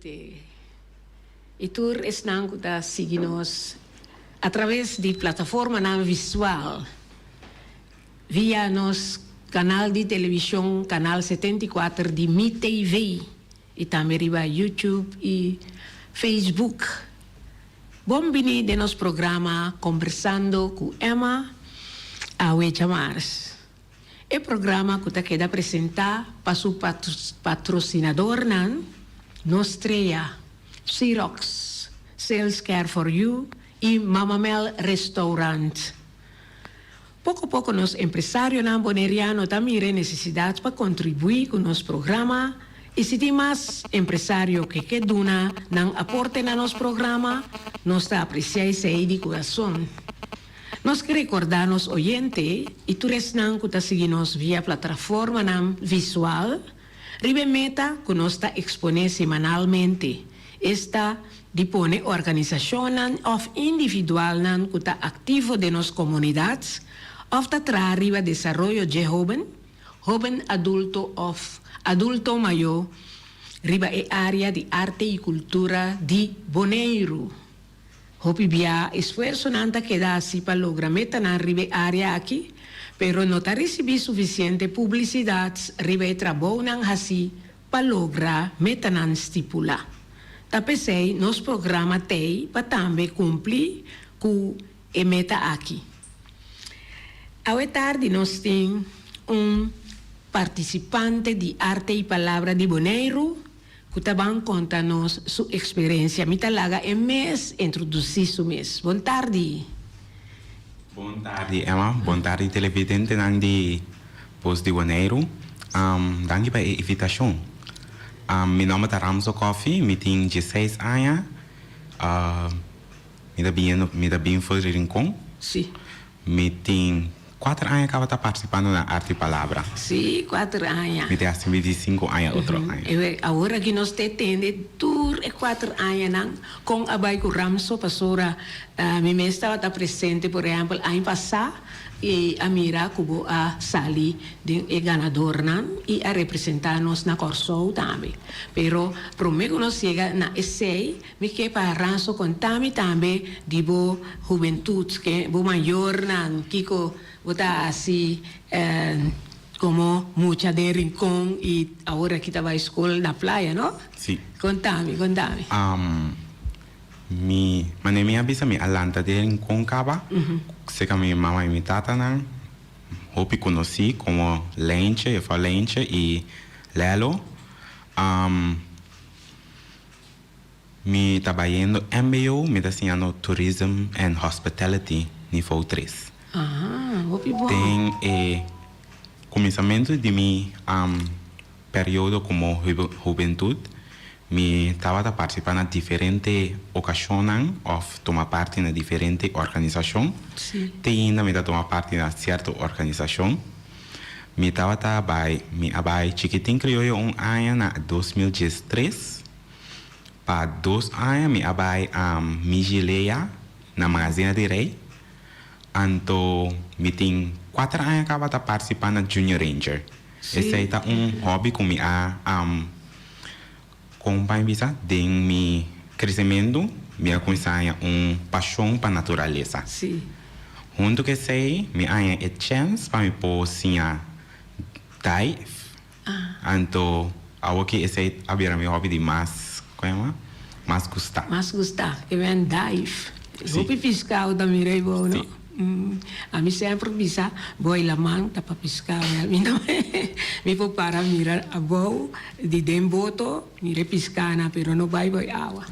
Televidente y tur esnan cu ta sigui nos a traves di plataformanan visual via nos canal di television Canal 74 di Mi TV y tambe riba YouTube y Facebook. Bon bini den nos programa Combersando cu Emma awe djamars. E programa ku ta keda presentá pa su patrosinadornan, Nos Strea, Xerox, Sales Care for You i Mama Mel Restaurant. Poko poko nos empresarionan boneriano ta mira e nesesidat pa kontribuí ku nos programa i si tin mas empresario ke ke duna nan aporte na nos programa, nos ta apresiá esei di kurason. Nos ke rekordá nos oyente i tur esnan ku ta sigui nos via plataformanan visual riba e meta ku nos ta eksponé semanalmente, esta di pone organisashonnan òf individualnan ku ta aktivo den nos komunidat òf ta traha riba desaroyo dje hóben, hóben adulto òf adulto mayó riba e área di arte i kultura di Boneiru. Hopi bia esfuersonan ta keda hasi pa logra metanan riba e área aki, pero no ta risibí sufisiente publisidat riba e trabounan hasí pa logra metanan stipulá. Ta p'esei nos programa t'ei pa tambe kumpli ku e meta aki. Awe tardi nos tin un partisipante di Arte i Palabra di Boneiru, Ku ta ban konta nos su eksperensia. Mi ta laga e mes introdusí su mes. Bon tardi. Bon tardi Emma, bon tardi televidentenan di Bos di Boneiru. Danki pa e invitashon. Mi nòmber ta Ramso Coffie, mi tin dieseis aña, mi ta biniendo mi ta bin for di Rincon. Sí. Mi tin kuater aña kaba ta partisipando na Arte i Palabra. Sí, kuater aña. Mi ta hasi 25 aña otro aña. E awor aki nos ta tende tur e kuater añanan kon a bai ku Ramso pasobra mi mes tabata presente por ehèmpel aña pasá i a mira ku bo a sali den e ganadornan i a representá nos na Kòrsou tambe. Pero promé ku nos yega na esei Mi ke pa Ranso konta mi tambe di bo hubentut, ke bo mayornan, kiko bo ta hasi komo mucha den Rincon i awor aki ta bai skol na Playa, no? Si. Konta mi, konta mi. Mi, manera mi a bisa mi a lanta den Rincon kaba, serka mi mama i mi tatanan, hopi konosí komo Leintje, juffrouw Leintje i Lelo. Mi ta bayendo mbo, mi ta siñando Tourism and Hospitality nivo tres. Ah, hopi bon. Den e kuminsamentu di mi periodo komo hubentut, mi tabata partisipá na diferente okashonnan òf tuma parti na diferente organisashon. Sí. Te ainda mi ta tuma parti na sierto organisashon. Mi tabata bai, mi a bai Chikitin Krioyo un aña na 2013. Pa dos aña mi a bai Migilea na Magazina di Rey. Anto mi tin kuater aña kaba ta partisipa na Junior Ranger. Esei ta un hobby ku mi a kon pa mi bisa den mi kresementu mi a kuminsá haña un pashon pa naturalesa. Huntu ku esei mi a haña e chèns pa mi por siña dive. Anto awo ki esei a bira mi hobby di mas, kon yama? Mas gustá. Mas gustá, e ben dive. Si. Hopi piská bo ta mira ei bo, no? Si. Ami semper bisa, boi laman ta pa piská, mi no mi por para mira abou di den boto, mira e piskánan, pero no bai boi awa.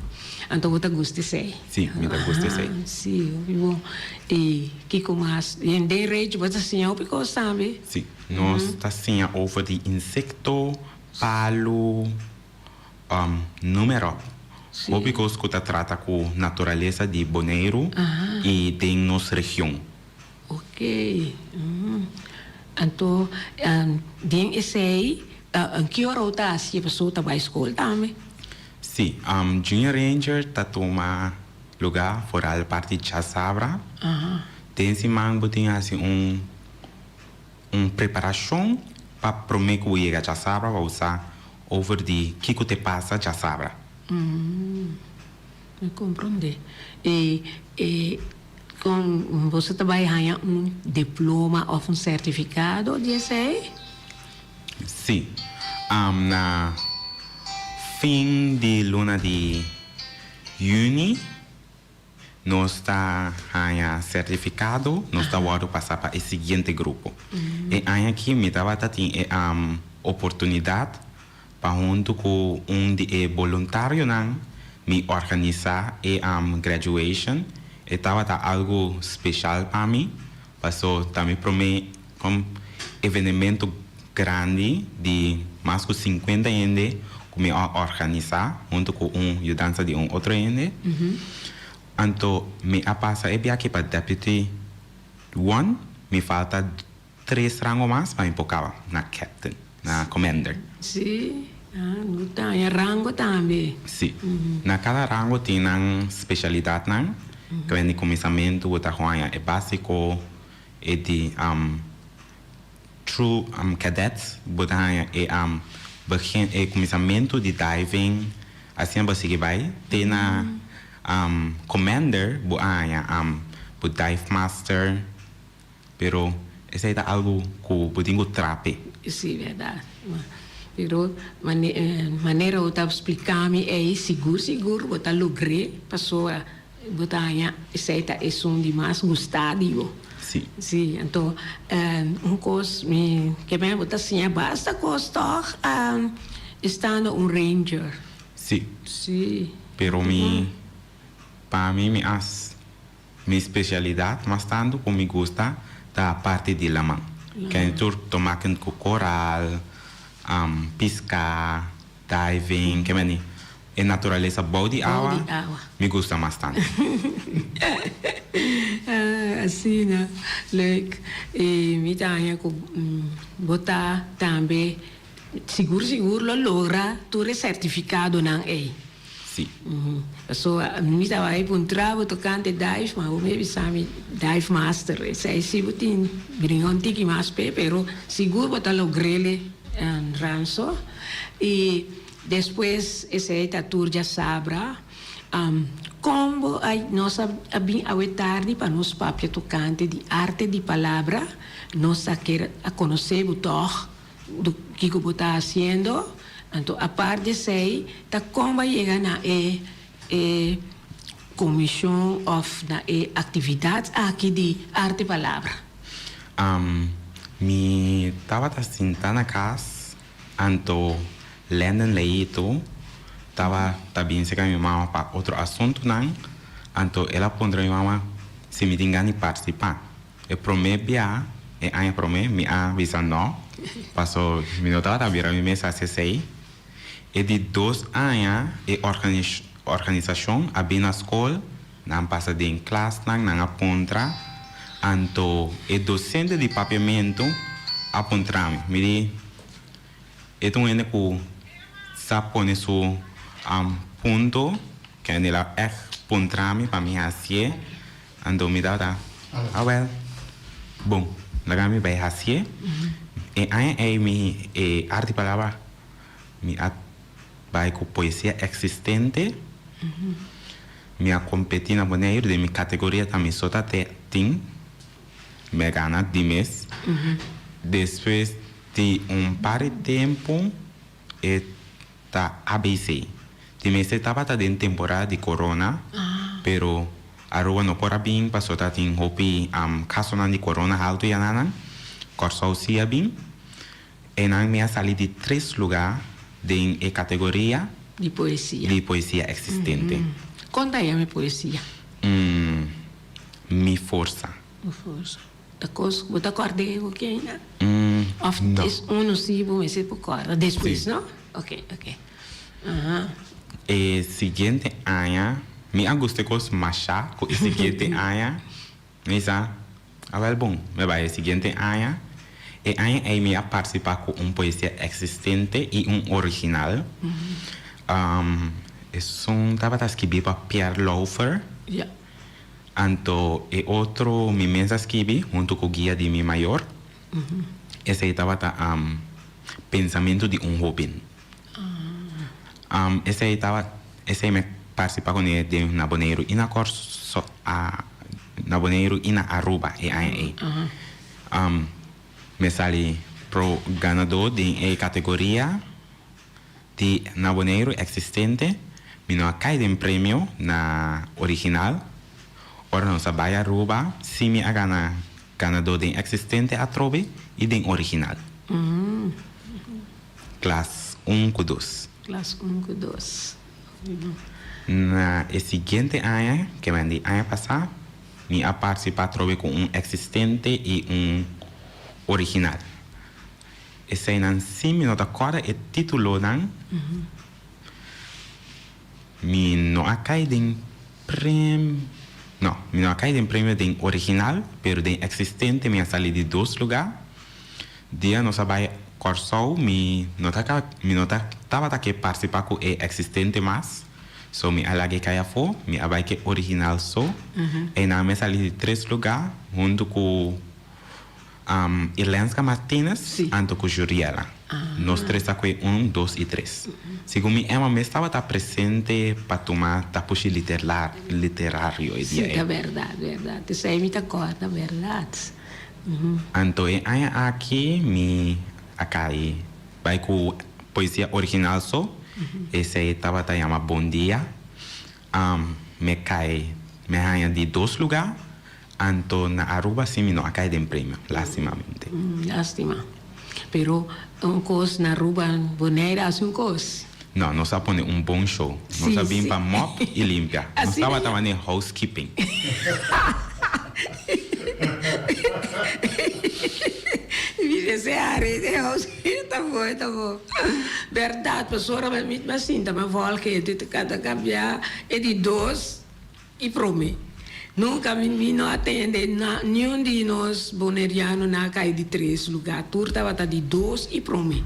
Anto bo ta gusta esei? Si, mi ta gusta esei. Si, hopi bon. I kiko mas? Den rechi bo ta siña hopi kos tambe? Si. Nos ta siña over di insekto, palu, numero. Hopi kos ku ta trata ku naturalesa di Boneiru i den nos region. Ok. Anto den esei, ki ora bo ta hasi e pasobra bo ta bai skol tambe? Si, Junior Ranger ta tuma lugá foral parti djasabra. Den siman bo tin hasi un. Un preparashon pa promé ku bo yega djasabra pa bo sa over di kiko te pasa djasabra. Mi comprende. E e con boso ta bay haña un diploma of un certificado di esey? Sí. Na fin di luna di juni nos ta haña certificado, nos ta wordo pasa pa e siguiente grupo. E aña aki mi tabata tin e oportunidad pa hunto cu un di e boluntarionan mi organisa e graduation. E tabata algo special pa mi, paso ta mi prome evenemento grandi di mas cu 50 hende cu mi a organisa hunto cu un yudansa di un otro hende. Anto mi a pasa e biaha pa deputy one, mi falta tres rango mas pa mi por caba na captain, na commander. Sí, ah, no ta rango tambe. Sí. Na cada rango tin nan specialidad nan, cu na cuminsamento bo ta haña e basico, e di true cadets, bo ta haña e begin, e cuminsamento di diving, asina bo sigui bay te na commander, bo haña bo dive master, pero esey ta algo cu bo tin cu traha. Sí, berdad. Pero manera bo ta explica mi ey, sigur sigur bo ta logra, paso bo ta haña esey ta esun di mas gusta di bo. Sí. Sí, anto un cos mi ke men bo ta siña basta cos toch, estando un ranger. Sí. Sí. Pero mi pa mi mi as mi specialidad mas tanto cu mi gusta ta parti di laman. Ken tur te maken cu coral, pisca, diving, ke meni e naturalesa bou di Bou awa, di awa. Mi gusta mas tanto. Ah, asina, leuk. E mi ta haña cu bo ta tambe sigur sigur lo logra tur e certificadonan ey. Sí. So, mi ta bay puntra bo tocante dive, ma bo me bisa mi dive master. Esey si bo tin bringa un tiki mas pe, pero sigur bo ta logr'e, Ranso. Y despues esey ta tur djasabra. Con bo ay nos a bin awe tardi pa nos papia tocante di Arte di Palabra, nos a kier a conoce bo toch, kico bo ta haciendo. Anto aparte esey, ta con bo a yega na e comision of na e actividad aki di Arte Palabra? Mi tabata sinta na cas, anto Landon Leito tawata bin cerca mi mama pa otro asuntonan, anto el a puntra mi mama si mi tin gana di participa. E prome bia, e aña prome, mi a bisa no, paso mi no tawata bira mi mes haci esey. E di 2 aña e organisacion a bin na scol, nan pasa den klasnan, nan a puntra, anto e docente di papiamento a puntra mi. Mi di, e ta un hende cu sa pone su punto, cu el a echt puntra mi pa mi haci'e, anto mi tawata, ah wel, bon, laga mi bay haci'e. E aña ey mi e Arte Palabra mi a bay cu poesia existente. Mi a competi na Bonaire, den mi categoria ta mi so ta tin, mi a gana di mes. Despues di un par di tempo e ta ABC. Di mes e tabata den temporada di corona, pero Aruba no por a bin, paso ta tin hopi casonan di corona halto ayanan. Corsou si a bin. E nan mi a sali di tres lugar den e categoria di poesia. Di poesia existente. Conta ya mi poesia. Mi forsa. Mi forsa. Ta cos, bo ta corda e cu ainda? Of No. Es uno si bo mester por corda despues, Sí. no? Ok. Aha. E siguiente aña, mi a gusta cos masha cu e siguiente aña, mi sa, ah wel bon, mi bay e siguiente aña. E aña ey mi a participa cu un poesia existente y un original. Esun tabata skibi pa Pierre Laufer. Anto e otro mi mes a skibi hunto cu guia di mi mayor. Esey tabata Pensamento di un Hoben. Esey tabata. Esei mi a partisipá kuné den na Boneiru i na Kòrsou, na Boneiru i na Aruba e aña ei. Mi a sali pro ganadó den e kategoria di na Boneiru eksistente. Mi no a kai den premio na original. Ora nos a bai Aruba sí mi a gana ganadó den eksistente atrobe i den original. Klas un ku dos. Klas un ku dos. Na e siguiente aña, ke men di aña pasá, mi a partisipá atrobe ku un eksistente i un original. Eseinan sí mi no ta kòrda e títulonan. Mi no a kai den prem, no, mi no a kai den premio den original, pero den eksistente mi a sali di dos lugá. Dia nos a bai Kòrsou mi no ta ka mi no ta tabata ke partisipá ku e eksistente mas, so mi a laga e kai afó, mi a bai ke original so. Einan mi a sali di tres lugá huntu ku Ilenska Martinez anto ku Juriela. Nos tres a kue un, dos i tres. Segun mi Emma mes tabata presente pa tuma tapushi literario e dia ei. Si, ta bèrdat, bèrdat. Esei mi ta kòrda, bèrdat. Anto e aña aki mi a kai bai ku poesia original so, esei tabata yama Bon Dia. Mi kai, mi a haña di dos lugá, anto na Aruba si mi no a kai den premio, lastimamente. Lastima. Pero un kos na Aruba, Bonaire hasi un kos. No, nos a pone un bon show. Nos a bin pa mop i limpia. Nos tabata manera housekeeping. Ta bo, ta bo. Berdad, pasobra mi a sinta mi a volg hende ta cambia e di dos i prome. Nunca mi no a tende niun di nos Boneriano nan a cay di tres lugar. Tur tabata di dos i prome.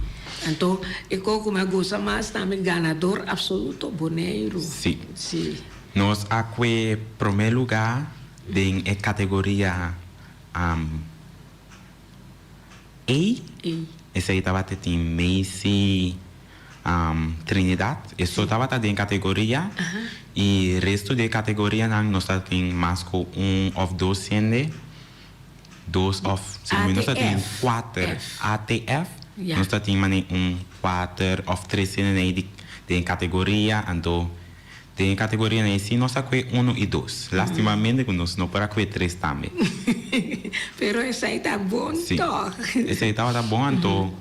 Anto e co cu mi a goza mas tambe ganador absoluto Boneiru. Si. Si. Nos a cue prome lugar den e categoria A. Esey tabata tin Macy Trinidad. Eso tabata den categoria y resto di e categorianan nos ta tin mas cu un of dos hende, dos of, si nos ta tin cuater, ATF, nos ta tin mane un cuater of tres hende den e categoria, anto Den e categorianan ei si nos a cue uno y dos. Lastimamente cu nos no por a cue tres tambe. Pero esei ta bon toch? Si, esei tabata bon anto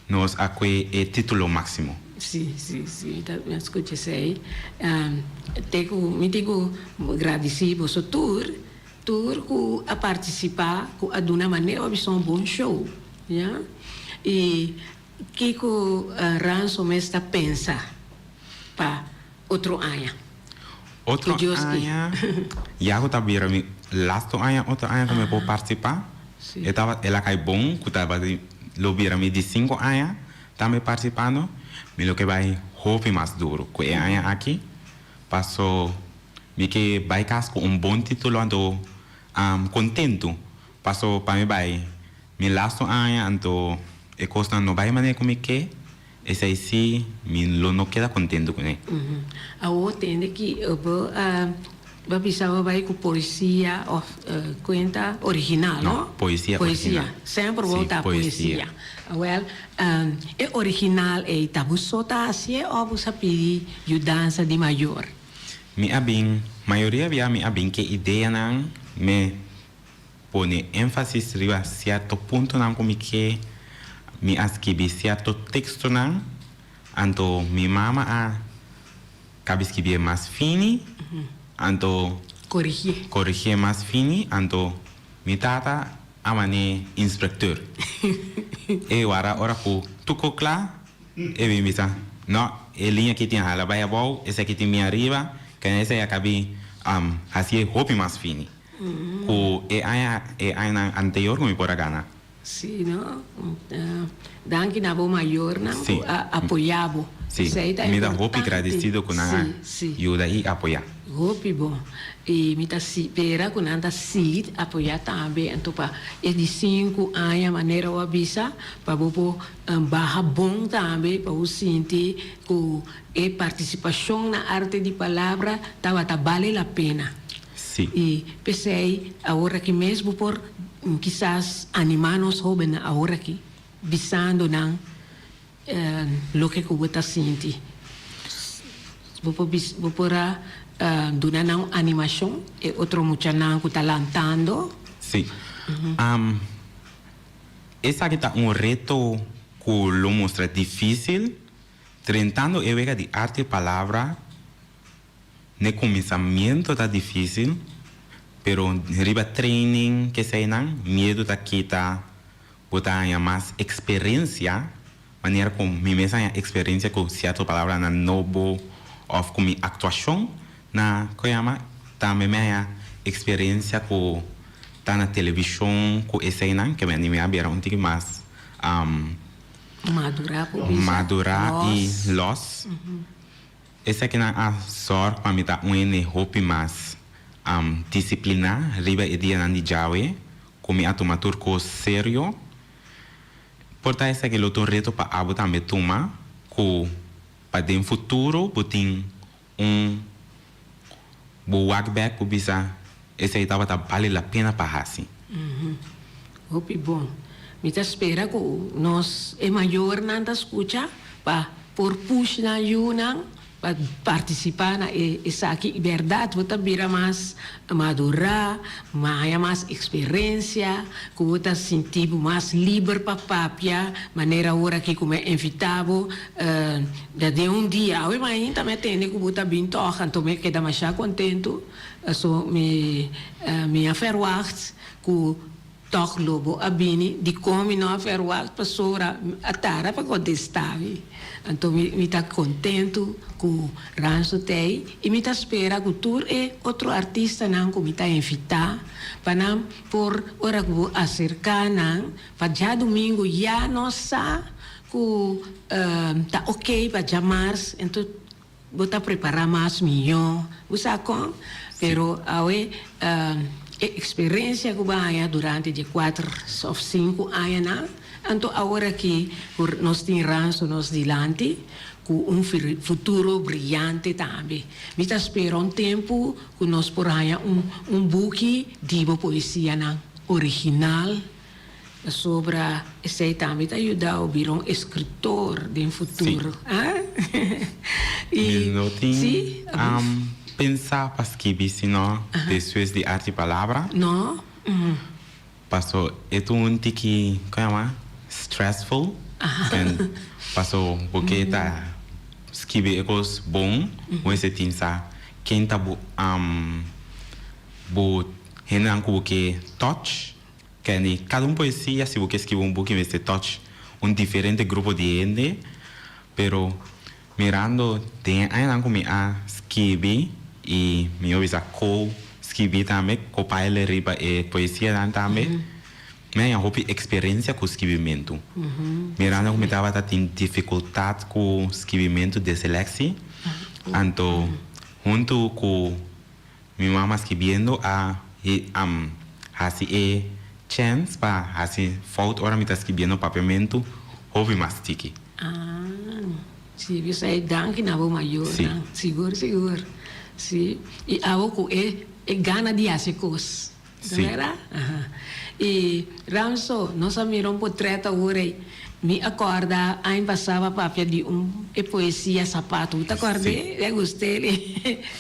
nos a cue e titulo maximo. Si, si, si, mi a scucha esei. Te cu mi tin cu gradici boso tur, tur cu a participa, cu a duna manera pa bisa un bon show, ya. Y Kiko Ranso mes ta pensa pa otro aña? Otro aña, ya ku ta bira mi lasto aña otro aña ku mi por partisipá. E tabata el a kai bon ku tabata lo bira mi di sinku aña tambe partisipando. Mi lo ke bai hopi mas duru ku e aña aki paso mi ke bai kas ku un bon titulo anto kontentu paso pa mi bai Mi lasto aña anto e kosnan no bai manera ku mi ke, esei si mi lo no keda kontentu kuné. Awor tende ki bo a bo a bisa bo bai ku poesia òf kuenta original, no? No, poesia original. Poesia, semper bo ta poesia. Awel, e original ei ta bo so ta hasié òf bo sa pidi yudansa di mayor? Mi a bin, mayoria bia mi a bin ke ideanan me Pone énfasis riba sierto puntonan ku mi ke. Mi a skibi sierto tekstonan, anto mi mama a kabi skibié mas fini, anto Korigié. korigié mas fini, anto mi tata a man'é inspekteur. E wara ora ku tuko kla, e bin bisa, No, e liña aki tin hala bai abou, esaki tin bin ariba, kende esei a kabi hasié hopi mas fini. Ku e aña e añanan anterior ku mi por a gana. Sí, no? Danki na bo mayornan ku a apoyá bo. Sí, Esei ta mi ta hopi importante. gradisido ku nan a Sí, sí. yuda i apoyá. Hopi bon. I mi ta spera ku nan ta sigui apoyá tambe anto pa e di sinku aña manera bo a bisa pa bo por baha bon tambe pa bo sinti ku e partisipashon na Arte di Palabra tabata bale la pena. Sí. I p'esei awor aki mes bo por kisas animá nos hóbennan awor aki bisando nan Loke ku bo ta sinti. Bo por bis, bo por a duna nan un animashon, e otro muchanan ku ta lantando? Sí. Esaki ta un reto ku lo mustra difísil, drentando e wega di arte palabra. N'e kuminsamentu ta difísil, pero riba training keseinan miedu ta kita, bo ta haña mas eksperensia, manera ku mi mes haña eksperensia ku sierto palabranan nobo òf ku mi aktuashon na ku yama, tambe mi haña eksperensia ku ta na televishon ku eseinan ke mi a bira un tiki mas Madurá por bisa. Madurá i lòs. Esakinan a sòrg pa mi ta un hende hopi mas disipliná riba e dianan di djawe ku mi a tuma tur kos serio. Por ta esaki lo ta un reto pa abo tambe tuma ku pa den futuro bo tin un bo wak bèk bo bisa esei tabata bale la pena pa hasi. Hopi bon. Mi ta spera ku nos e mayornan ta skucha pa por push nan yunan pa partisipá na e esaki. I bèrdat bo ta bira mas madurá, haña mas eksperensia, ku bo ta sinti bo mas liber pa papia, manera ora aki ku mi a invitá bo den un dia. Awe mainta mi a tende ku bo ta bin tòg, anto mi a keda masha kontentu. Paso mi mi a ferwagt ku tòg lo bo a bini. Dikon mi no a ferwagt? Pasobra a tarda pa kontestá mi. Anto mi mi ta kontentu ku Ranzo t'ei i mi ta spera ku tur e otro artistanan ku mi ta invitá pa nan por ora ku bo aserká nan pa djadumingu ya nos sa ku ta oke pa djamars. Anto Bo ta prepará mas mihó, bo sa kon? Pero awe e eksperensia ku bo a haña durante di e kuater òf sinku añanan, anto awor aki ku nos tin Ranzo nos dilanti ku un futuro briyante tambe. Mi ta spera un tempu ku nos por haña un un buki di bo poesianan original. Pasobra esei tambe ta yuda bo bira un eskritor den futuro. Sí. Mi no tin pensa pa skibi sino despues di Arte y Palabra. No. Paso e ta un tiki, kon yama, stressful. Paso bo ke ta skibi e kos bon, bo mester tin sa ken ta bo bo hendenan ku bo ke touch. Kenny, Kada un poesia, si bo ke skibi un buki mester touch un diferente grupo di hende, pero mirando den e añanan ku mi a skibi i mi a bisa ko skibi tambe, ko paile riba e poesianan tambe, mi a haña hopi eksperensia ku skibimentu. Mirando ku mi tabata tin difikultat ku skibimentu dislexie, anto huntu ku Mi mama skibiendo a hasi e chens pa hasi fout ora mi ta skibiendo papiamentu hopi mas tiki. Ah, si, bisa e danki na bo mayornan. Sigur, sigur. Si, i abo ku e e gana di hasi kos. Si. Wera? Aha. I Ramso, nos a mira un potret awor ei. Mi a kòrda aña pasá bo a papia di un e poesia Sapatu. Bo ta kòrd'é? Si. E gust'é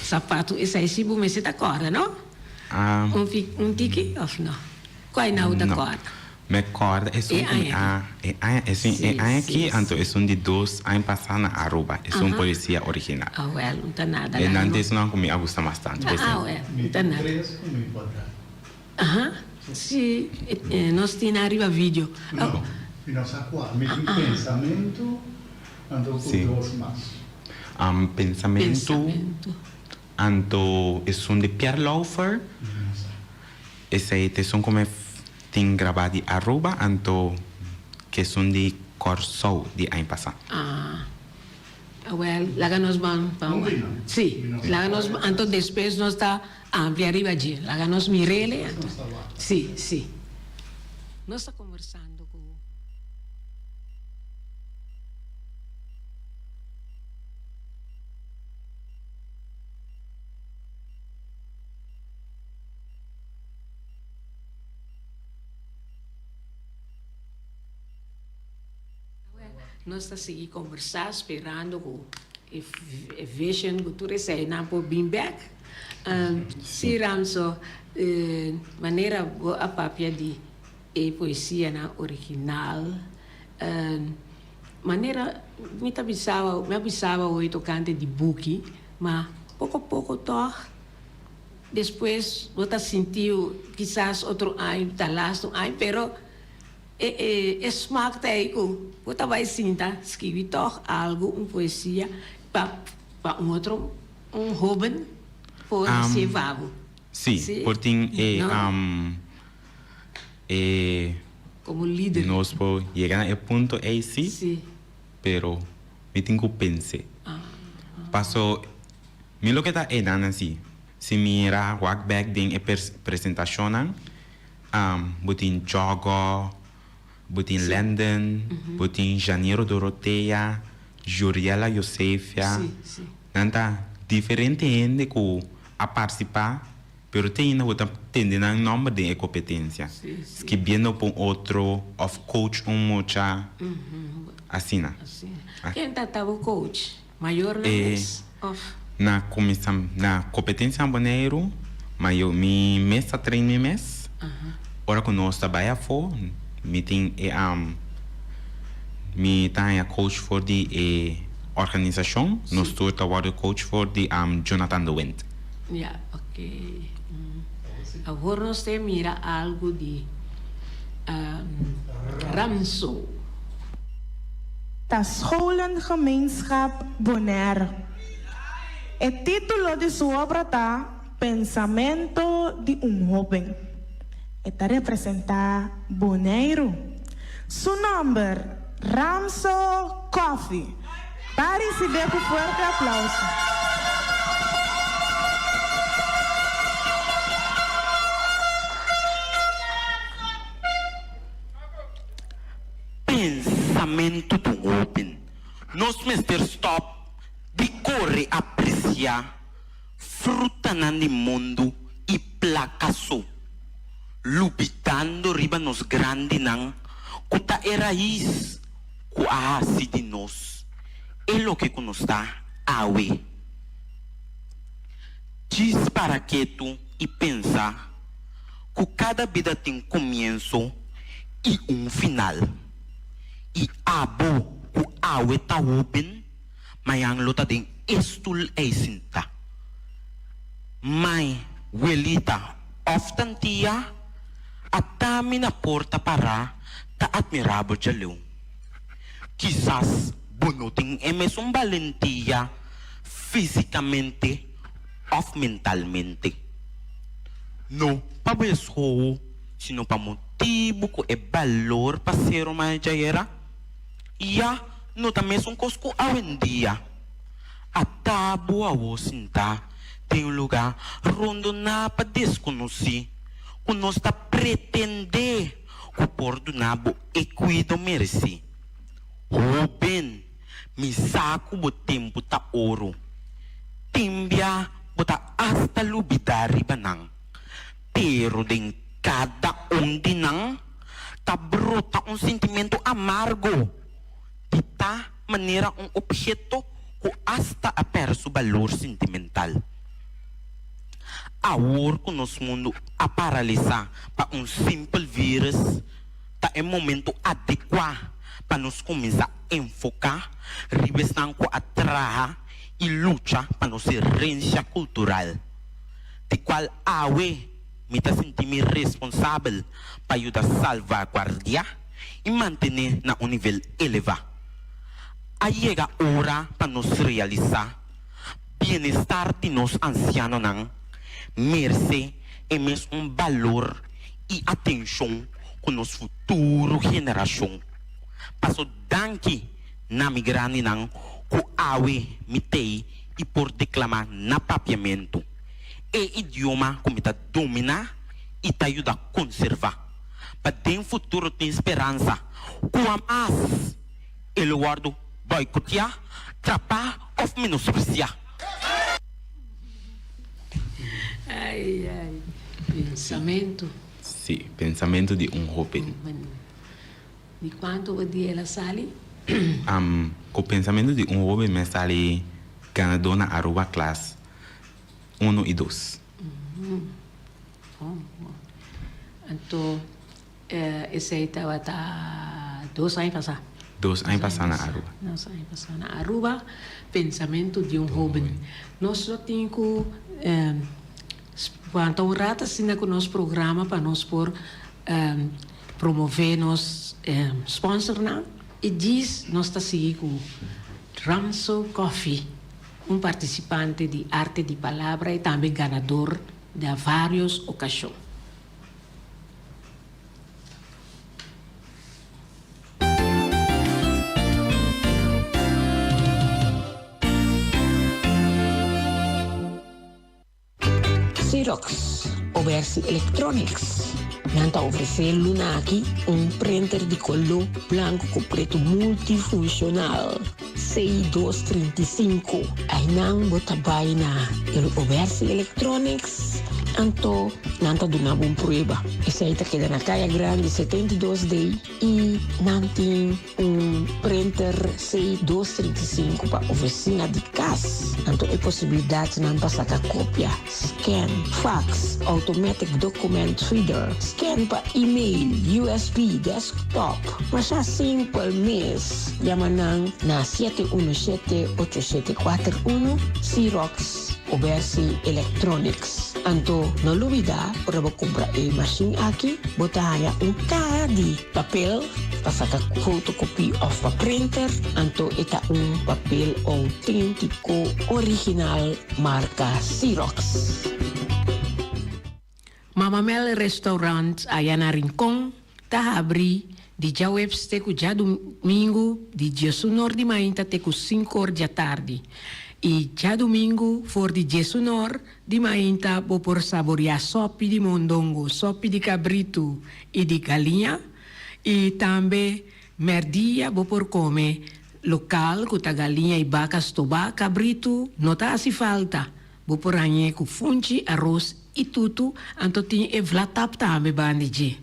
Sapatu esei si bo mester ta kòrda, no? Un un tiki òf no? Kua ei nau bo ta kòrda? Mi kòrda esun E ku mi aña a aki. e aña esun Si, e aña si, aki anto si. esun di dos aña pasá na Aruba. Esun Aha. poesia original. Ah wèl, un ta nada E laga nan no. ta esunnan ku mi a gusta mas tantu. Ah ah wèl, Mi un ta tin nada. tres ku mi por da. Aha, si, nos tin ariba video. No, mi no sa kua. Mi tin pensamentu anto ku Si. dos mas. Pensamentu Pensamentu. anto esun di Pierre Lauffer. Mi no sa. Esei ta esun ku mi tin grabá di Aruba anto ku esun di Kòrsou di aña pasá. Ah, Awel, laga nos ban pa Un bina. Sí, Mi no sa laga nos cual. anto despues nos ta amplia riba dje. Laga nos mir'ele Despues anto. nos ta wak. Sí, sí. Nos ta conversando cu. Nos ta sigui kombersá sperando ku e vision ku tur eseinan por bin bèk. Sí Ramso, manera bo a papia di e poesianan original, manera mi ta bisaba, mi a bisaba hoy tokante di buki, ma poko poko tòg despues bo ta sinti kisas otro aña ta lastu aña pero E e smak ta ei ku bo ta bai sinta skibi tòg algu, un poesia, pa pa un otro, un hóben por hasié pa bo. Sí, por tin e e Komo lider. Nos por yega na e punto ei sí, pero mi tin ku pens'é. Paso mi loke ta einan así, si mira wak bèk den e presentashonnan, Bo tin Djogo, bo tin Lenden, bo tin Janiro Dorotea, Juriela Josefia. Nan ta diferente hende ku a partisipá, pero te ainda bo ta tende nan nòmber den e kompetensia. Skibiendo pa un otro òf coach un mucha, asina. Ken ta ta bo coach? Mayornan mes of? Na kuminsá na kompetensia na Boneiru, mayor mi mes ta train mi mes. Ora ku nos ta bai afó, mi tin e mi ta haña coach for di e organisashon. Nos tur ta wòrdu coach for di Jonathan de Wind. Ya, ok. Awor nos ta mira algu di Ramso. Ta Scholengemeenschap Bonaire. E título di su obra ta Pensamento di un hóben. E ta representá Boneiru. Su nòmber, Ramso Coffie. Pa risib'é ku fuerte aplauso. Pensamentu di un hóben. Nos mester stòp di kore apresiá frutanan di mundu i plaka so, lubidando riba nos grandinan ku ta e rais ku a hasi di nos e loke ku nos ta awe. Djis para ketu i pensa ku kada bida tin komienso i un final. I abo ku awe ta hóben, mañan lo ta den e stul ei sintá. Mai, welita òf tantia a tami na porta pará ta atmirá bo djaleu. Kisas bo no tin e mesun balentia físikamente òf mentalmente. No pa bo eshoho, sino pa motibu ku e balor pa ser humano djaera ya no ta mesun kos ku awendia. Ata bo awor sintá den un lugá rondoná pa deskonosí ku nos ta pretendé ku por duna bo e kuido meresí. Hóben, mi sa ku bo tempu ta oro. Tin bia bo ta asta lubidá riba nan. Pero den kada un di nan ta brota un sintimentu amargo di ta manera un obheto ku asta a pèrdè su balor sintimental. Awor ku nos mundu a paralisá pa un simpel vírus, ta e momentu adekuá pa nos kuminsá enfoká riba esnan ku a traha i lucha pa nos herensia kultural, di kual awe mi ta sinti mi responsabel pa yuda salvaguardiá i mantené na un nivel elevá. A yega ora pa nos realisá bienestar di nos ansianonan merse e mes un balor i atenshon ku nos futuro generashon. Paso danki na mi grandinan. Ku awe mi t'ei i por deklamá na papiamentu, e idioma ku mi ta dominá i ta yuda konservá, pa den futuro tin speransa ku hamas e lo wòrdu bòikotiá, trapá òf menospresiá. Ai ai, pensamentu. Sí, pensamentu di un hóben. Di cuanto bo dia el a sali? Am, cu pensamento di un hoben mi a sali ganador na Aruba klas uno y dos. Bon, bon. Anto esey tabata dos aña pasa? Dos aña pasa na Aruba. Dos aña pasa na Aruba, pensamento di un hoben. Nos lo tin cu wanta un rato asina cu nos programa pa nos por Promové nos sponsornan i djis nos ta sigui ku Ramso Coffee, un partisipante di Arte di Palabra i tambe ganador na vários okashon. Xerox, Obersi Electronics, nan ta ofresé luna aki un printer di koló blanku ku pretu multifunshonal C dos 35. Einan bo ta bai na el Obersi Electronics, anto nan ta duna bo un prueba. Esei ta keda na Kaya Grandi 72 D i nan tin Un printer C dos 35 pa oficina di cas, anto e posibilidadnan pa saca copia, scan, fax, automatic document reader, scan pa email, usb, desktop. Masha simpel mes, yama nan na 717 8741, Xerox Obersi Electronics. Anto no lubida ora bo cumpra e machine aki, bo ta haya un caha di. Papel pa saka fotokopie òf pa printer, anto e ta un papel outéntiko original marka Xerox. Mama Mel Restaurant aya na Rincon ta habri di djaweps te ku djadumingu di diesunor di mainta te ku sinkor djatardi i djadumingu for di diesunor Di mainta bo por saboreá sòpi di mondongo, sòpi di kabritu i di galiña. I tambe mèrdia bo por kome lokal ku ta galiña i baka stobá. Kabritu no ta hasi falta. Bo por hañ'é ku funchi, aros i tutu. Anto tin e vlatap tambe banda di dje.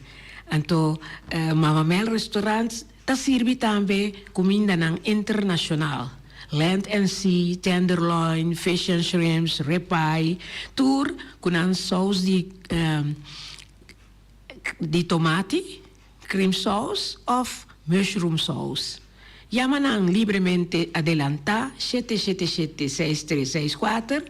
Anto Mama Mel Restaurant Ta sirbi tambe kumindanan internashonal, Land and Sea, tenderloin, fish and shrimps, ribeye, tur ku nan sous di di tomati, cream sauce òf mushroom sauce. Yama nan libremente adelantá shete shete shete seis tres seis kuater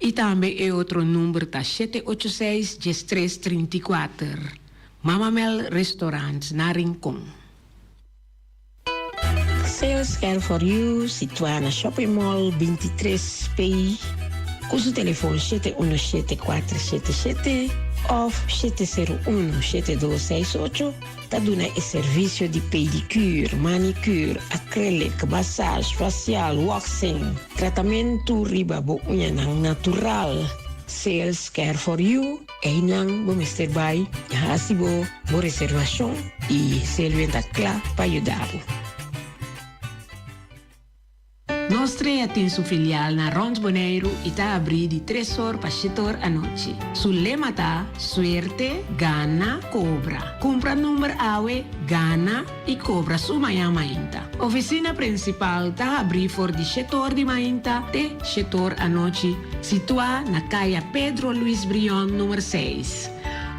i tambe e otro number ta shete ocho seis diestres 34. Mama Mel Restaurant na Rincon. Sales Care for You situá na Shopping Mall 23 P ku su telefon shete uno shete kuater shete shete òf shete sero uno shete dos seis ocho ta duna e servisio di pedicure, manicure, acrylic, massage, facial, waxing, tratamentu riba bo uñanan natural. Sales Care for You. Einan bo mester bai hasi bo bo reservashon i Selwyn ta kla pa yuda bo. Nos Trea tin su filial na rond Boneiru i ta abrí di tres or pa shete or anochi. Su lema ta, Suerte, gana, kobra. Kumpra number awe, gana i kobra su mañan mainta. Ofisina prinsipal ta habrí for di shete or di mainta te shete or anochi, situá na Kaya Pedro Luis Brion number seis,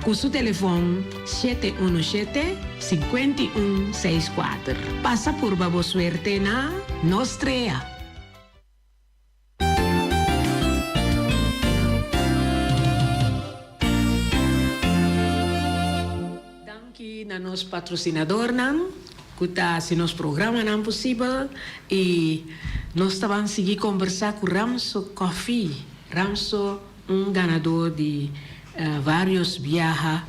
ku su telefon 717 51 64. Pasa purba bo suerte na Nos Trea! Danki na nos patrosinadornan ku ta hasi nos programanan posibel i nos ta ban sigui kombersá ku Ramso Coffee. Ramso un ganador di varios biaha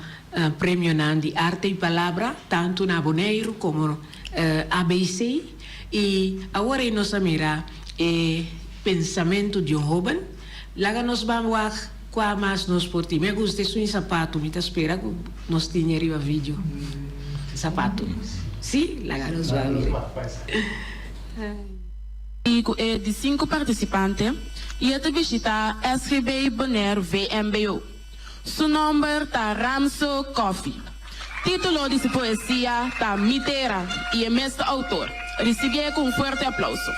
premionan di Arte i Palabra tantu na Boneiru komo ABC i awor ei nos a mira. E pensamentu di un hoben. Laga nos ban wak kua mas nos por tin. Mi a gusta esun i sapatu. Mi ta spera ku nos tin e riba video. Sapatu. Si? Laga nos ban mira. I ku e di sinku partisipante i e ta bishitá SGB Bonaire VMBO. Su nòmber ta Ramso Coffie. Título di su poesia ta Mi Tera i e mes ta outor. Risibié ku un fuerte aplauso.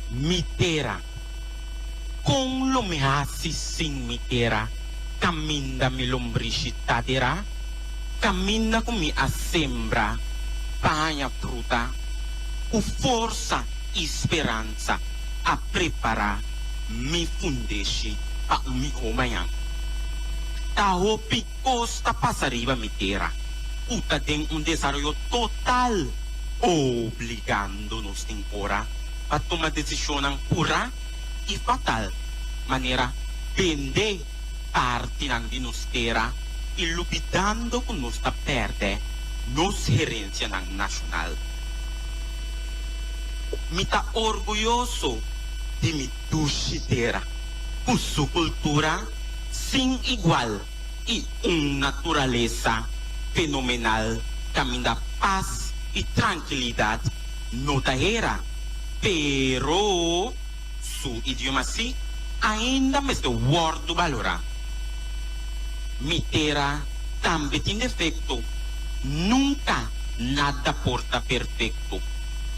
Mi tera. Kon lo mi hasi sin mi tera? Kaminda mi lombrishi ta derá, kaminda ku mi a sembra pa haña fruta, ku forsa i speransa a prepará mi fundeshi pa un mihó mañan. Ta hopi kos ta pasa riba mi tera ku ta den un desaroyo total, obligando nos tin ora pa tuma desishonnan purá i fatal, manera bende partinan di nos tera i lubidando ku nos ta pèrdè nos herensianan nashonal. Mi ta orguyoso di mi dushi tera, ku su kultura sin igual i un naturalesa fenomenal kaminda pas i trankilidat no ta hera, pero su idioma sí ainda mester wòrdu balorá. Mi tera tambe tin defekto, nunka nada por ta perfekto.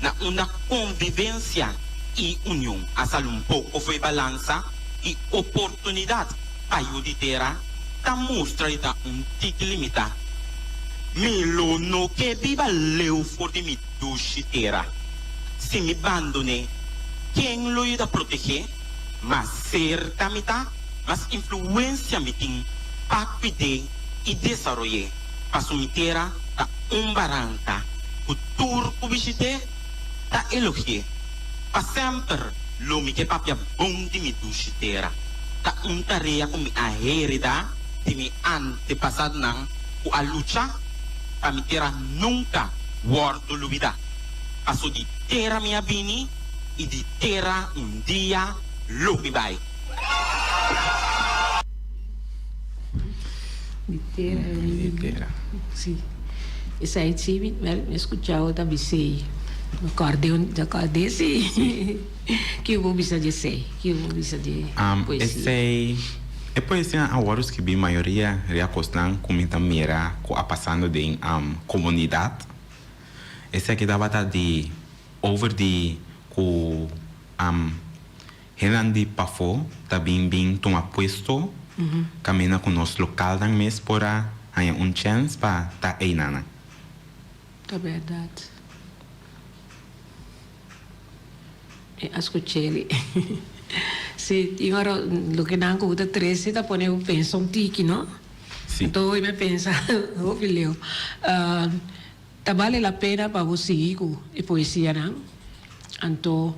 Na unda konvivensia i union a sali un poko fo'i balansa i oportunidat pa yu di tera ta mustra di ta un tiki limitá. Mi lo no ke biba leu for di mi dushi tera. Si mi bandon'é, ken lo yuda proteg'é? Mas serka mi ta, mas influensia mi tin pa kuid'é i desaroy'é. Paso mi tera ta un baranka ku tur ku bishit'é ta elogi'é. Pa semper lo mi ke papia bon di mi dushi tera. Ta un tarea ku mi a heredá di mi antepasadonan ku a lucha pa mi tera nunka wòrdu lubidá. Paso di tera mi a bini i di tera un dia lo mi bai. Di tera mi bini. Si. Esei si mi a skuchao ta bisei. Mi kòrd'é un mi kòrd'é si. Kiko bo bisa di esei? Kiko bo bisa di poesia? Esei, e poesianan a wòrdu skibí mayoria ria kosnan ku mi ta mira ku a pasando den komunidat. Esaki tabata di over di ku hendenan di pafó ta bin bin tuma puesto kaminda ku nos lokalnan mes por a haña un chèns pa ta einanan. Ta bèrdat. E a skuch'é. Sí, tin ora loke nan ku ta trese ta pone bo pensa un tiki, no? Sí. Anto hoy mi a pensa hopi leu. Ta bale la pena pa bo sigui ku e poesianan. Anto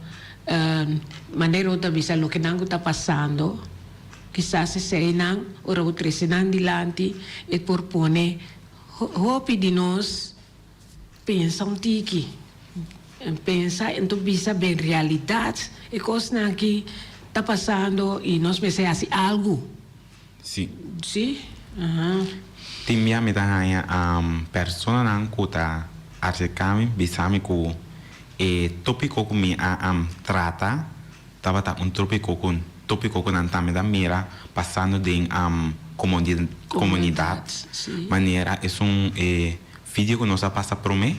manera bo ta bisa loke nan ku ta pasando, kisas eseinan ora bo trese nan dilanti e por pone hopi di nos pensa un tiki. Pensa anto bisa ben realidat e kosnan aki ta pasando i nos mester hasi algu. Sí. Sí? Aha. Tin bia mi ta haña personanan ku ta aserká mi bisa mi ku e tópiko ku mi a trata tabata un trópiko ku tópiko ku nan tambe ta mira pasando den komunidat. Manera esun e video ku nos a pasa promé,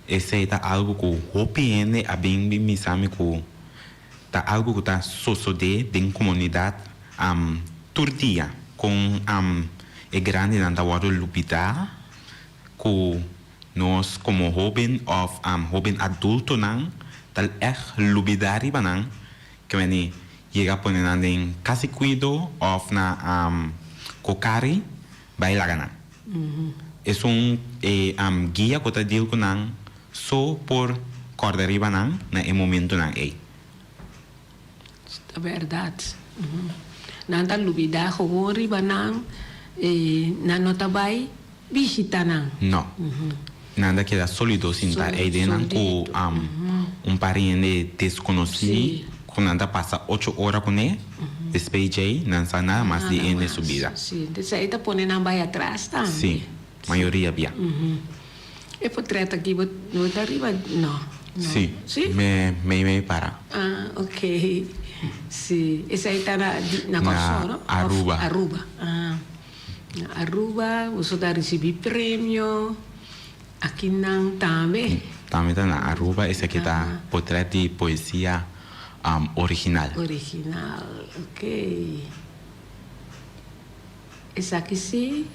esei ta algu ku hopi hende a bin bin bisa mi ku Ta algu ku ta sosodé den komunidat tur dia kon e grandinan ta wòrdu lubidá ku nos komo hóben òf hóben adultonan ta ègt lubidá riba nan ke meni yega pone nan den kas di kuido òf na kokari bai laga nan. Esun e guia ku ta deal ku nan. so por kòrda riba nan na e momentunan ei. Ta bèrdat. Nan ta lubidá gewoon riba nan i nan no ta bai bishitá nan. No. Nan ta keda solido sinta ei den nan ku un pariente deskonosí ku nan ta pasa ocho ora kuné, despues djei nan sa nada mas di hende su bida. Sí, esei ta pone nan bai atras tambe. Sí, mayoria bia. E potret aki bo ta riba? No. Sí, me mei para. Ah, ok. Sí, esei ta na na Kòrsou, no? Na Aruba. Aruba, ah. Na Aruba boso ta risibí premio, akinan tambe. Tambe ta na Aruba, esaki ta potret di poesia original. Original, ok. Esaki sí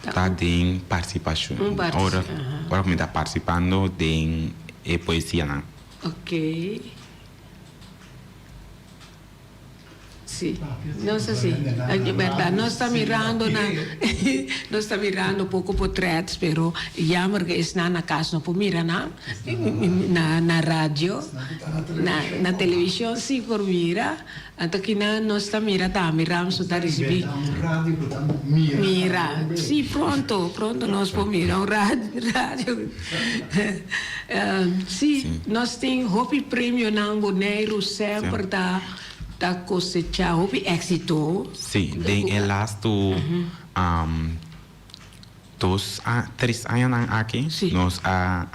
ta Ta den partisipashon. Un parti, Ora, aha. ora ku mi ta partisipando den e poesianan. Ok. Sí, nos ta sí. Bèrdat, nos ta mirando na, nos ta mirando poko potrèt, pero jammer ku esnan na kas no por mira nan, na na radio, na na televishon sí por mira. Anto kinan nos ta mira tambe Ramso ta ricibi. Mira si pronto pronto nos por mira un radio si nos tin hopi premionan Boneiru semper ta ta cosecha hopi exito. Si den e lastu dos a tres añanan aki nos a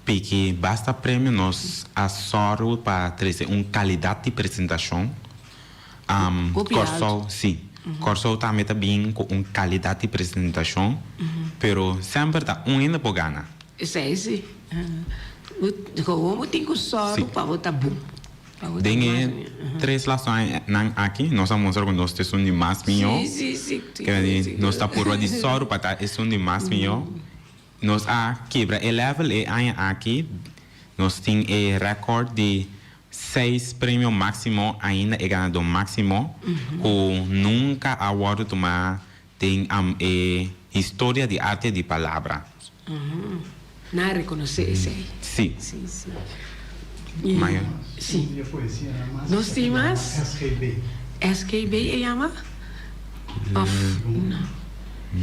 piki basta premio, nos a sòru pa trese un kalidat di presentashon. Kòrsou, si, Kòrsou tambe ta bin ku un kalidat di presentashon, pero semper ta un hende por gana. Esei si. Gewoon bo tin ku sòru pa bo ta bon. Den e tres lastu añanan aki nos a mustra ku nos ta esun di mas mihó. Kende nos ta purba di sòru pa ta esun di mas mihó. Nos a kebra e level e aña aki. Nos tin e rèkòrt di seis premio máksimo, ainda e ganadó máksimo ku nunka a wòrdu tumá den e historia di arte di palabra. Nan a rekonosé esei. Sí. Sí, sí. Mayo. Sí. Nos tin mas? SGB. SGB e yama? Of no?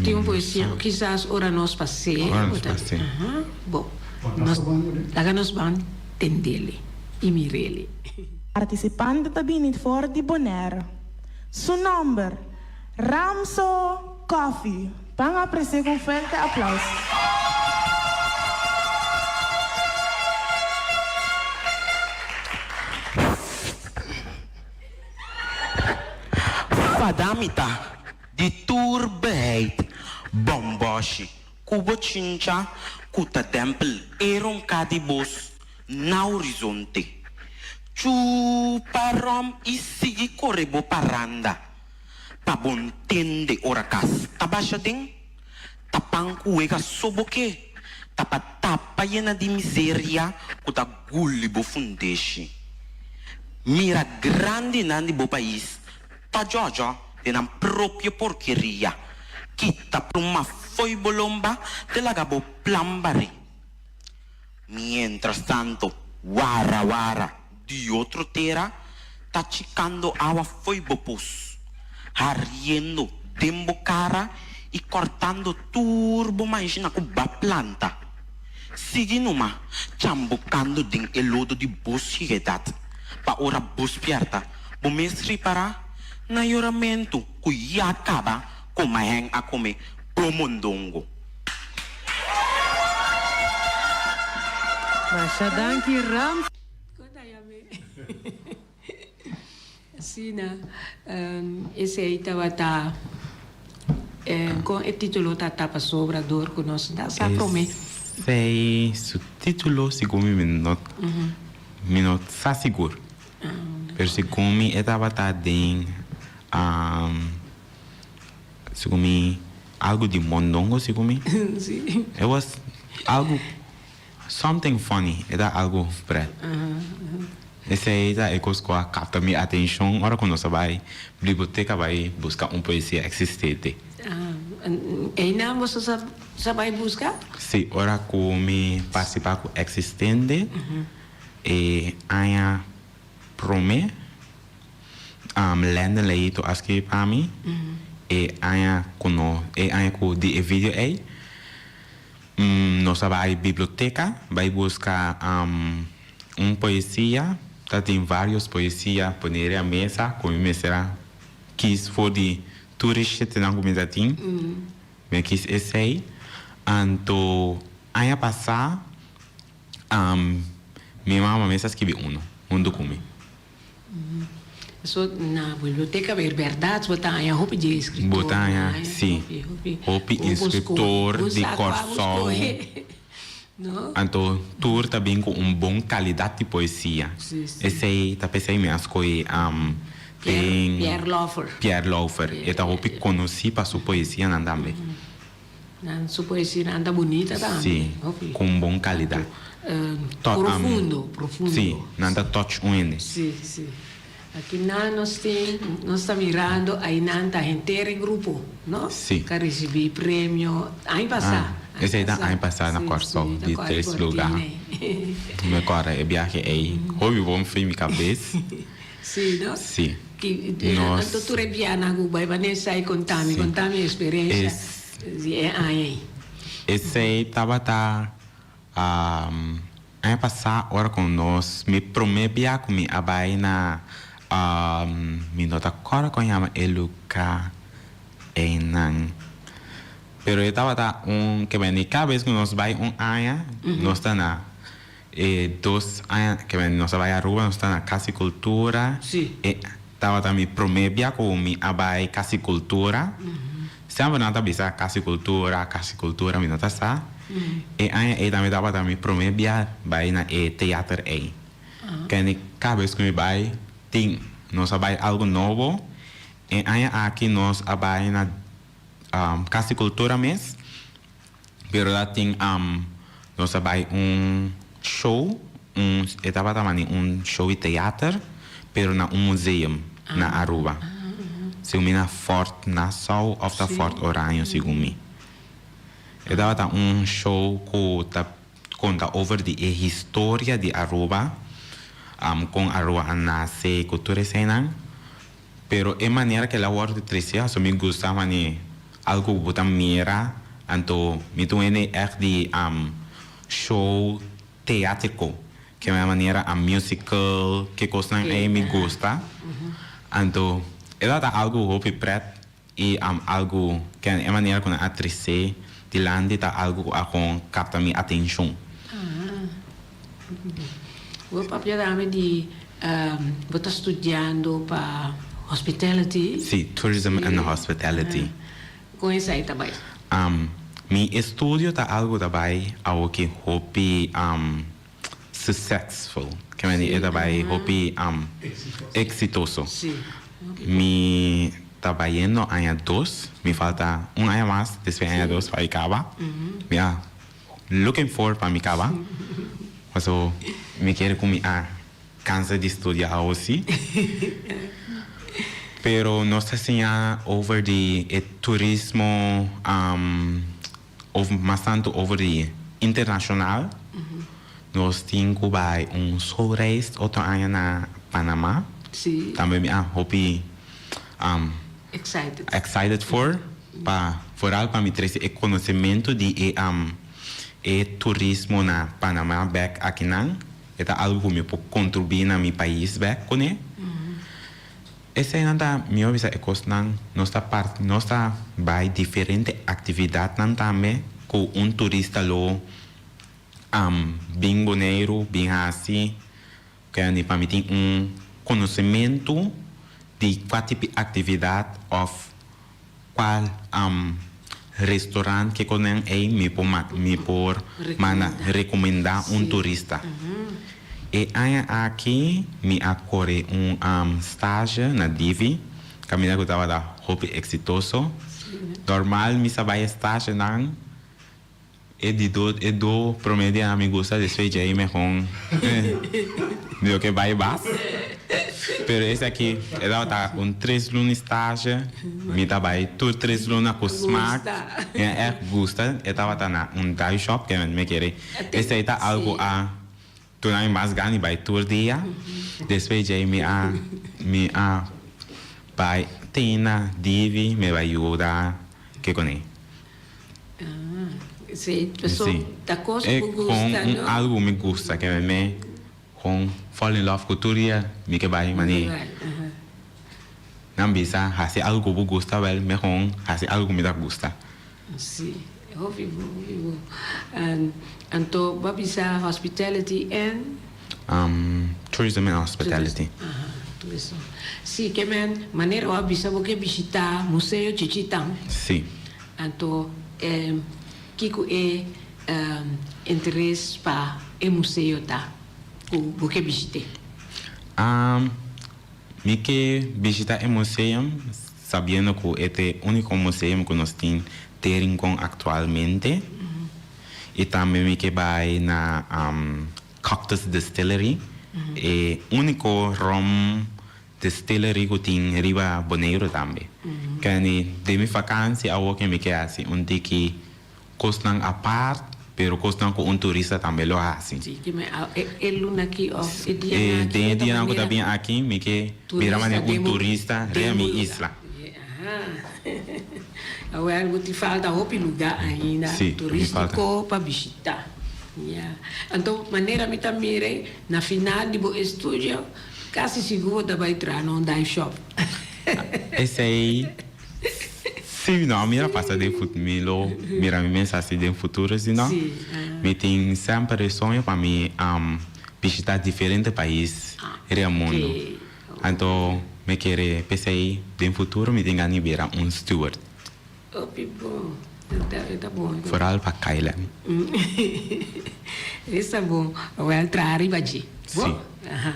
Tin un poesia, kisas ora nos pas'é. Ora nos pas'é. Bo. Nos, laga nos ban tend'el i mir'el. Partisipante ta bini for di Bonaire. Su nòmber, Ramso Coffie. Ban apresi'é ku un fuerte aplauso. Fada mi ta di tur beheit bòmbòshi ku bo chincha ku ta dèmpel e ronká di bos na horizonte. Chupa ròm i sigui kore bo paranda. Pa bo ntende ora kas ta basha den, ta pan ku wega so bo ke, ta pa tapa yena di miseria ku ta guli bo fundeshi. Mira grandinan di bo pais ta djòdjò den nan propio porkeria, kita pluma fo'i bo lomba te laga bo plan baré. Mientras tanto, wara wara di otro tera ta chikando awa fo'i bo pos, hariendo den bo kara i kòrtando tur bo maishina ku b'a planta. Sigui numa chambukando den e lodo di bo siedat, pa ora bo spièrta, bo mes ripará na yoramentu ku ya kaba koma hen a kome bo mondongo. Masha danki Ram. Asina esey tabata con e titulo ta tapa sobra dor cu nos ta sa prome. Esey su titulo segun mi mi no mi no sa sigur pero segun mi e tabata den. Segun mi algo di mondongo segun mi. Sí. It was algo something funny, e ta algo pret. Esei ta e kos ku a kapta mi atenshon ora ku nos a bai biblioteka bai buska un poesia eksistente. Einan boso sa sa bai buska? Sí, ora ku mi partisipá ku Existende e aña promé, Landon Leito a skibi pa mi e aña ku no e aña ku di e video ei nos a bai biblioteka bai buska un poesia, ta tin varios poesia pone riba mesa ku mi mester a Kis for di tur e shetenan ku mi ta tin, mi a kis esei. Anto aña pasá mi mama mes a skibi uno huntu ku mi. So na biblioteka ber bèrdat bo ta haña hopi dje eskritor. Bo ta haña, si, hopi eskritor di Kòrsou. Anto tur ta bin ku un bon kalidat di poesia. Esei ta p'esei mi a skohe den Pierre Lauffer. Pierre Lauffer. E ta hopi konosí pa su poesianan tambe. Nan su poesianan ta bunita tambe. Sí, ku un bon kalidat. Profundo, profundo. Sí, nan ta touch un hende. Sí, sí. Aki nan nos tin, nos ta mirando ainan ta henter e grupo, no? Sí. Ka ricibi premio aña pasa. Ah, esei ta aña pasa na Kòrsou, di tres luga. Mi kòrda e biahe ei, hopi bon fei mi kabes. Sí, no? Sí. Ki, Nos. anto tur e bianan ku bai Vanessa ei konta mi, konta mi eksperensia di e aña ei. Esei tabata Aña pasá ora ku nos mi promé bia ku mi a bai na mi no ta kòrda kon yama e lugá einan pero e tabata un ke bini kada bes ku nos bai un aña nos ta na e dos aña ke bini nos a bai Aruba nos ta na Kas di Kultura e tabata mi promé bia ku mi a bai Kas di Kultura semper nan ta bisa Kas di Kultura Kas di Kultura mi no ta sa. E aña ei tambe tabata mi promé bia bai na e teater ei. Kende kada bes ku mi bai tin nos a bai algu nobo. E aña aki nos a bai na Kas di Kultura mes, pero ta tin nos a bai un show, un e tabata mani un show di teater, pero na un museum na Aruba. Segun mi na Fort Nassau òf ta Fort Oranje segun mi. E tabata un show cu ta conta over di e historia di Aruba, con Aruba a nace cu tur eseinan. Pero e manera cu el a wordo trece aso mi gusta mane algo cu bo ta mira, anto mi ta un hende echt di show teatrico, ke manera a musical, ke cosnan ey mi gusta. Anto e tabata algo hopi pret. I algu ken e manera ku nan a tresé dilanti ta algu ku a kon kapta mi atenshon. Bo papia tambe di bo ta studiando pa hospitality. Sí, tourism and hospitality. Kon esei ta bai? Mi estudio ta algu ta bai awoki hopi successful, ke mende e ta bai hopi exitoso. Mi ta bayendo aña dos, mi falta un aña mas despues aña dos pa mi caba. Mi a looking forward pa mi caba, paso mi kere cu mi a cansa di studia awosi. Pero nos ta siña over di e turismo. Of mas tantu over di internashonal. Nos tin ku bai un schoolreis otro aña na Panama. Tambe mi a hopi excited for pa vooral pa mi trese e konosementu di e e turismo na Panama bek akinan. E ta algu ku mi por kontribuí na mi pais bek kuné. Eseinan ta mihó bisa e kosnan nos ta part nos ta bai diferente aktividatnan tambe ku un turista lo bin Boneiru bin hasi kende pa mi tin un konosementu di kua tipo aktividat òf kua restaurant ke kosnan ei mi por mi por manda rekomendá un turista. E aña aki mi a kore un stage na Divi kaminda ku tabata hopi eksitoso. Normal mi sa bai e stagenan e di do e do prome dianan mi gusta despues djei mehon mi lo ke bai bas. Pero esaki e tabata un tres luna stage, mi ta bai tur tres luna ku smak, mi a ègt gusta, e tabata na un dive shop ke mi kere, esei ta algu a duna mi mas gana di bai tur dia, despues djei mi a mi a bai te na Divi mi bai yuda ke kuné. Sí, ta kos E ku kon gusta, un no? algu mi gusta ke mi Kon fall in love ku tur dia mi ke bai mane nan bisa hasi algu ku bo gusta wel mi kon hasi algu ku mi ta gusta. Si, hopi bo, hopi bo. Anto bo a bisa hospitality and? Tourism and hospitality. Aha, tourism. Si, ke men manera bo a bisa bo ke bishita Museo Chichitan. Si. Anto kiko e Interes pa e museo ta ku bo ke bishit'é? Mi ke bishita e museum sabiendo ku e ta e úniko museum ku nos tin te Rincon aktualmente. I tambe mi ke bai na Cactus Distillery, e úniko rom Distillery ku tin riba Boneiru tambe. Kende den mi fakansi awor ke mi ke hasi un tiki kosnan apart, pero kosnan ku un turista tambe lo hasi. Si, ke mi a e luna aki òf e dianan aki Den e dianan ku ta bin aki mi ke bira manera un turista riba mi isla. Awel bo tin falta hopi lugá ainda turístiko pa bishitá. Ya. Anto manera mi ta mira na final di bo estudio Casi sigur bo ta bay traha na un dive shop. Esey si no mira pasa den fut mi lo mira mi mes haci den futuro si no mi tin semper e soño pa mi bishita diferente pais riba mundo anto mi kere pesey den futuro mi tin gana di bira un steward. Hopi bon. E ta bon. Vooral pa Kailan. Esta bon. Wel traha riba dje. Si. Aha.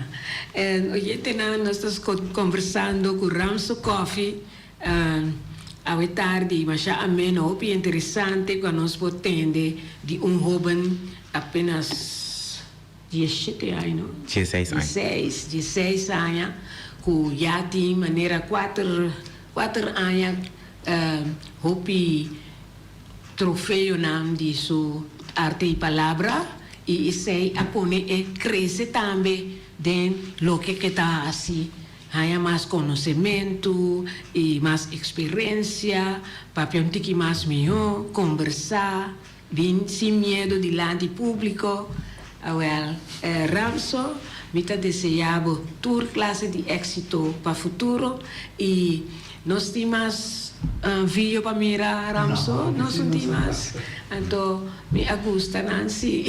En oyentenan nos ta conversando cu Ramso Coffee awe tardi masha ameno hopi interesante cu anos por tende di un hoben apenas 17 aña no? 16 aña. 16, 16 aña cu ya tin manera cuater cuater aña Hopi trofeonan di su arte y palabra y esey a pone e crece tambe den loke ke ta haci, haña mas conocemento y mas experiencia, papia un tiki mas miho, conversa, bin sin miedo dilanti publico. Awel, Ramso, mi ta desea bo tur clase di exito pa futuro y nos tin mas video pa mira, Ramso? Nos no tin mas? Anto mi a gusta nan si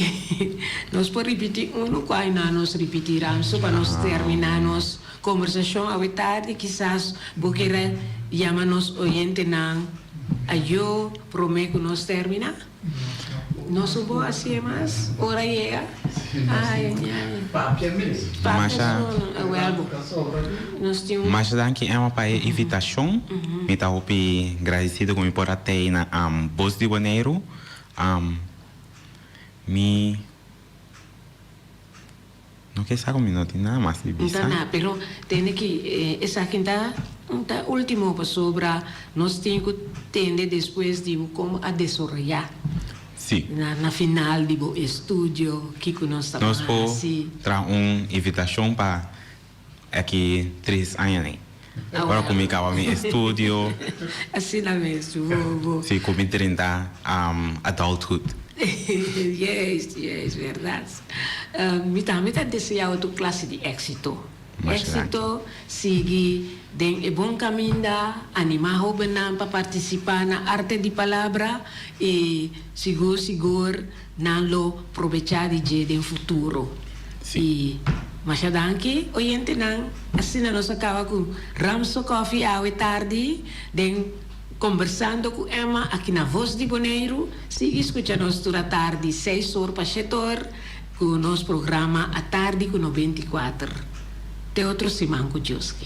nos por ripiti uno cu aina nos ripiti, Ramso, pa nos termina nos conversacion awe tardi. Kisas bo kere yama nos oyentenan ayo prome cu nos termina? No subo hacié mas ora yega ay ay. Papia mes. Papia solo awel bo nos tin un. Masha danki Emma pa e invitacion. Mi ta hopi gradicido cu mi por a tei na Bos di Boneiru. Mi no ke sa cu mi no tin nada mas di bisa. Nta na, pero tende ki esaki ta ta ultimo pasobra nos tin cu tende despues di bo como a desaroya Si. na na final di bo estudio kico nos ta Nos por haci. traha un invitacion pa aki tres aña nei. Ora cu mi caba mi estudio. Asina mes, bo, bo. Si, cu mi drenta adulthood. Yes, yes, berdad. Mi tambe ta desea bo tur clase di exito. Masha danki. Exito, sigui den e bon caminda, anima hobennan pa participa na Arte di Palabra y sigur sigur nan lo probecha di dje den futuro. Sí. Y masha danki oyentenan. Asina nos a caba cu Ramso Coffee awe tardi den Conversando cu Emma aki na Voz di Boneiru. Sigui scucha nos tur atardi seis or pa shete or cu nos programa Atardi cu 94. Te otro siman cu Dios ke.